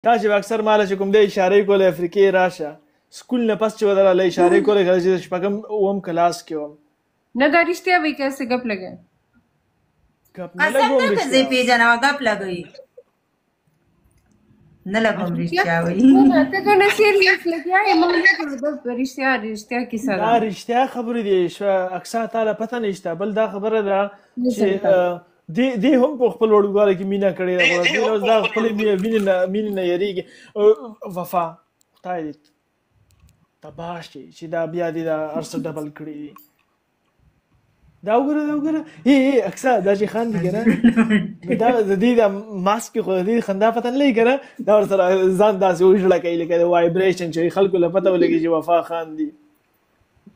تا چې به اکثر ماله چې کوم دی اشارې کولې، افریقې راشه سکول نه پس چې به دراله اشارې کولې، کله چې شپږم اووم کلاس کې وم. نه، دا رښتیا وایي که څه ګپ لګوي؟ ګپ نه قسم لګوم. ده که زه رښتیا پیژنم، ګپ لګوي نه لګوم، رښتیا وایي. نه، ته دونه سیریس لګیا یې، موږ نه کوو. دا رښتیا رښتیا کیسه دا ده. رښتیا خبرې دي، اکثر تا له پته نشته. بل دا خبره ده نه چې څه دې دې هم په خپل وړوکوالي کې مینه کړې ده، خو دې اوس دا خپلې مینې نه مینې نه یریږي. وفا، خدای دې تباه شي چې دا بیا دې دا هر څه ډبل کړي دي. دا وګوره، دا وګوره، ای ای اکثر دا چې خاندي که نه، نو دا د دې د ماسک کې خو د دې خندا پته نه لګي که نه، دا ورسره ځان داسې وژړه کوي لکه د وایبریشن چې خلکو له پته ولګي چې وفا خاندي.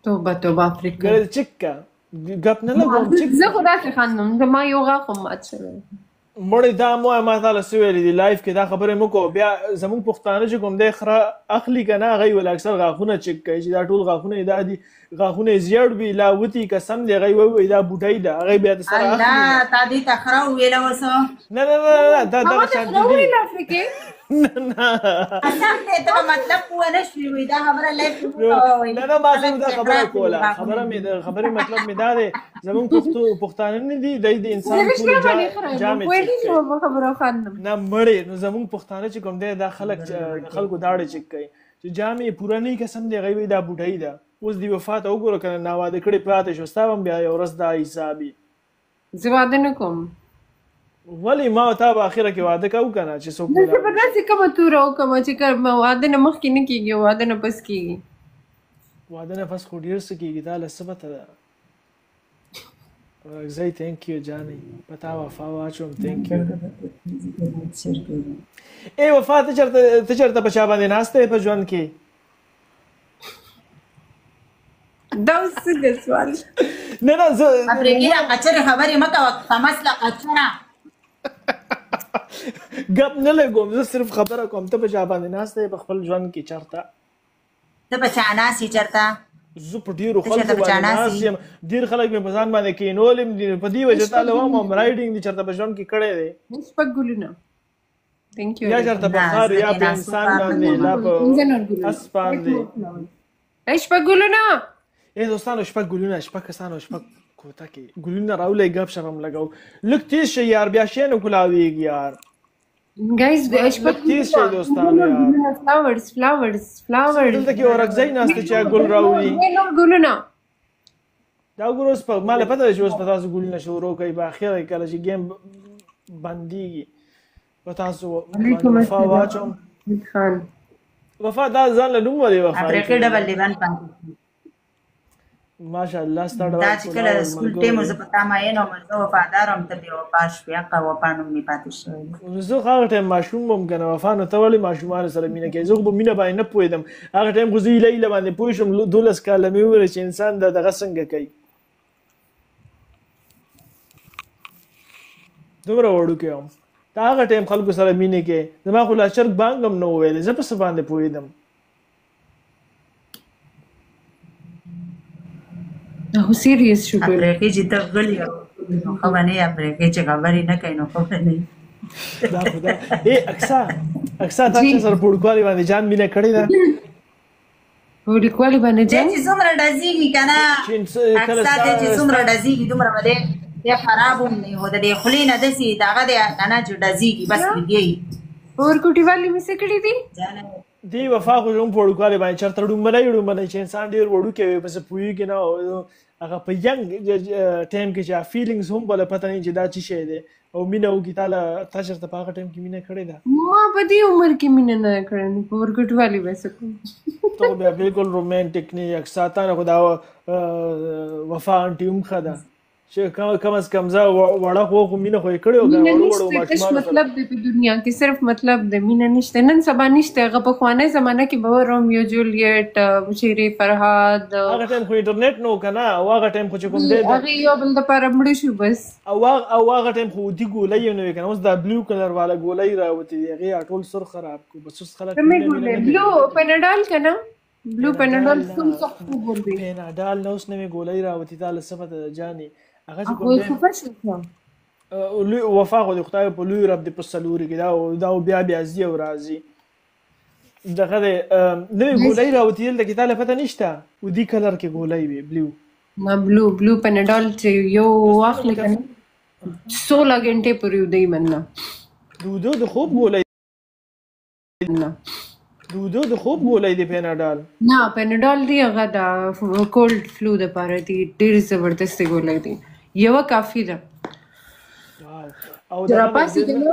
توبه توبه افریقا. ګوره، چک کا، ګپ نه لګوم، چک. زه خو داسې خاندم، زما یو غاښ هم مات شوی. مړی دا مو ما تعالی څه ویلي دي لایف کې، دا خبرې مو کو. بیا زمونږ پښتانه چې کوم دی خره اخلي که نه، هغوی ول اکثر غاښونه چک کوي چې دا ټول غاښونه یې دا دي، غاښونه یې زیړ وي لا وتي، قسم دی هغوی وایي دا بوډۍ ده، هغوی بیا د سره اخلي. الله، تا دې ته خره وویله اوس؟ نه نه نه نه، دا ما دغه ته شان خره دي. وویله افریقې؟ نه نه. قسم دی ته به مطلب پوه نه شوې، وایي دا خبره لایف کې مو کوه. وایي نه نه، ما خلک صرف دا چې خبره خره اخلي کوله. غاښونه خبره مې د خبرې مطلب مې دا دی، زمونږ پښتانه نه دي، دی د زه انسان ټولې رښتیا باندې خره یم، جامې پوه چک نه کوي. شوم په خبرو خاندم. نه مړې، نو زمونږ پښتانه چې کوم دی دا خلک د خلکو داړې چک کوي چې جامې یې پوره نه وي، قسم دی هغوی وایي دا بوډۍ ده. اوس دې وفا ته وګوره که نه، ناواده کړې پاتې شو، ستا به هم بیا یو ورځ دا حساب وي. زه واده نه کوم. ولې؟ ما او تا به اخره کې واده کوو که نه چې څوک زه به ملاوي شي. داسې کومه توره وکړم چې واده نه مخکې نه کېږي او واده نه پس کېږي. واده نه پس خو ډېر څه کېږي، تا له څه پته ده؟ اورکزی thank you جانې، په تا وفا واچوم، thank you. ای وفا، ته چېرته په چا باندې ناسته یې په ژوند کې؟ دا اوس څنګه سوال؟ نه نه، زه افریقې، دا قچرې خبرې مه کوه، کمسله قچره. ګپ نه لګوم، زه صرف خبره کوم. ته په چا باندې ناسته یې په خپل ژوند کې چېرته؟ ته په چا ناست یې چېرته؟ زه په ډېرو ته چېرته خلکو په چا باندې ناست ناست یې؟ یم، ډېر خلک مې په ځان باندې کینولم دي، په دې وجه تا له وایم هم رایډینګ دې چېرته په ژوند کې کړی دی؟ شپږ ګلونه، thank you. یا چېرته په نه، خر زه یا په کېناستو انسان کار نه باندې کوم. لا په پنځه نور ګلونه. اس باندې. ای شپږ ګلونه. ای دوستانو، شپږ ګلونه، شپږ کسانو شپږ کوته کې ګلونه راولئ، ګپ شپ هم لګو. لږ تیز شئ یار، بیا شی نه کولاویږي یار. ګایز، شپږ لږ تیز شئ دوستانو یار. flowers، flowers، flowers. دلته کې اورکزی ناسته چې ګل راولي. نور ګلونه. دا وګوره، اوس په ما له پته ده چې اوس په تاسو ګلونه شروع کوي، په اخره کې کله چې game بندیږي په تاسو باندې وفا واچوم. خان. وفا، دا ځان له نوم ولې وفا؟ افریقې ډبل لیوان پاتې. ماشاءالله، ستا ډول دا چې کله د سکول ټیم زه په تا مین وم، زه وفادار وم، ته بې وفا شوې، حقه وفا نوم مې پاتې شوی دی. زه خو هغه ټایم ماشوم وم که نه وفا، نو ته ولې ماشومانو سره مینه کوې؟ زه خو په مینه باندې نه پوهېدم هغه ټایم، خو زه ایله ایله باندې پوه شوم، 12 کاله مې عمر، چې انسان دا دغه څنګه کوي، دومره وړوکی وم. ته هغه ټایم خلکو سره مینه کې، زما خو لا چرګ بانګ هم نه وویلې، زه په څه باندې پوهېدم؟ خو سیریس شو ټول. افریقې، چې ته غلی نو ښه به نه یې، افریقې چې خبرې نه کوي نو ښه به نه یې. دا خدا ای اکسا، اکسا، تا چې سره په وړوکوالي باندې جان مینه کړې ده؟ په وړوکوالي باندې دی جان چې څومره ډزېږي که نه چې کله اکثر دی چې څومره ډزېږي دومره به دی دی خراب هم نه وي، خو د دې خولې نه داسې دغه دی که نه چې ډزېږي، بس لګي. په ورکوټیوالي مې څه کړي دي؟ جانه. دی وفا خو هم په وړوکوالي باندې چېرته ړومبنی ړومبنی چې انسان ډېر وړوکی وي، په څه پوهېږي نه، او هغه په young time کې چې feelings هم بله پته نه چې دا څه شی دی او مینه وکړي، تا له تا چېرته په هغه ټایم کې مینه کړې ده؟ ما په دې عمر کې مینه نه کړې، نو په ورکوټوالي به څه کوم؟ ته خو بیا بالکل رومانټیک نه یې اکسا. تا نه خو دا وفا انټي هم ښه ده چې کم از کم زه وړه خو مینه خو یې کړې وه که مینه وړو وړو نشته، تش ماشومانو سره. مطلب دی په دنیا کې، صرف مطلب دی، مینه نشته، نن سبا نشته. هغه پخوانۍ زمانه کې به رومیو جولیټ، شیرې فرهاد. هغه ټایم خو انټرنیټ نو که نه، او هغه ټایم خو چې کوم دی هغه یو بل دپاره مړه شو بس. او هغه ټایم خو ودي ګولۍ نه وې که نه، اوس دا blue color والا ګولۍ راوتې دي، هغې ټول سر خراب کړو، بس اوس خلک کومې مینه ګولۍ؟ مینه نه کوي. بلو پناډال که نه، بلو پناډال پیناډال کوم نه. سخت خوب ورکوي. پیناډال نه، اوس نوې ګولۍ راوتې، تا له څه پته ده جانې؟ هغه چې کوم خو دی خفه شو. لوی وفا خو د خدای په لوی رب دې په څلوري کې دا دا بیا بیا ځي او راځي. دغه دی نوې ګولۍ راوتي دلته کې تاله پته نشته ودي کلر کې ګولۍ وي بلیو. نه بلو بلو پنډول چې یو واخلې کنه 16 غنټې پورې ودی مننه. د ودو د خوب ګولۍ نه د ودو د خوب ګولۍ دی پیناډال. نه پنډول دی، هغه د کولډ فلو د پاره دی، ډیر زبردست ګولۍ دی، یوه کافي ده. واو او چې دغه دی راپاسې کنه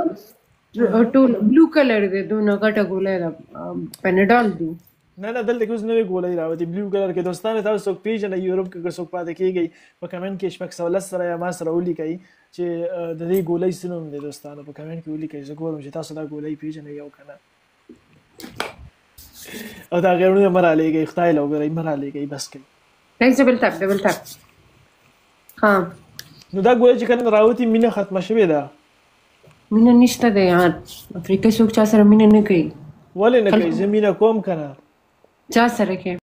ټول بلو کلر دی، دونه غټه ګولۍ ده، پنډول دی. نه نه دلته کې اوس نوې ګولۍ راوتي بلیو کلر کې. دوستانو تاسو څوک پیژنئ یورپ کې که څوک پاتې کېږئ په کمنټ کې 610 سره یا ما سره ولیکئ چې د دې ګولۍ څه نوم دی. دوستانو په کمنټ کې ولیکئ، زه ګورم چې تاسو دا ګولۍ پیژنئ او که نه. او دا غیرونه مه رالیږئ، خدای له وګورئ مه رالیږئ، بس کوي. ګایز ډبل ټاپ ډبل ټاپ. ها نو دا ګولۍ چې کله راوتي مینه ختمه شوې ده. مینه نشته دی یار، افریقا څوک چا سره مینه نه کوي. ولې نه کوي؟ خلکو زه مینه کوم که نه؟ چا سره کوي؟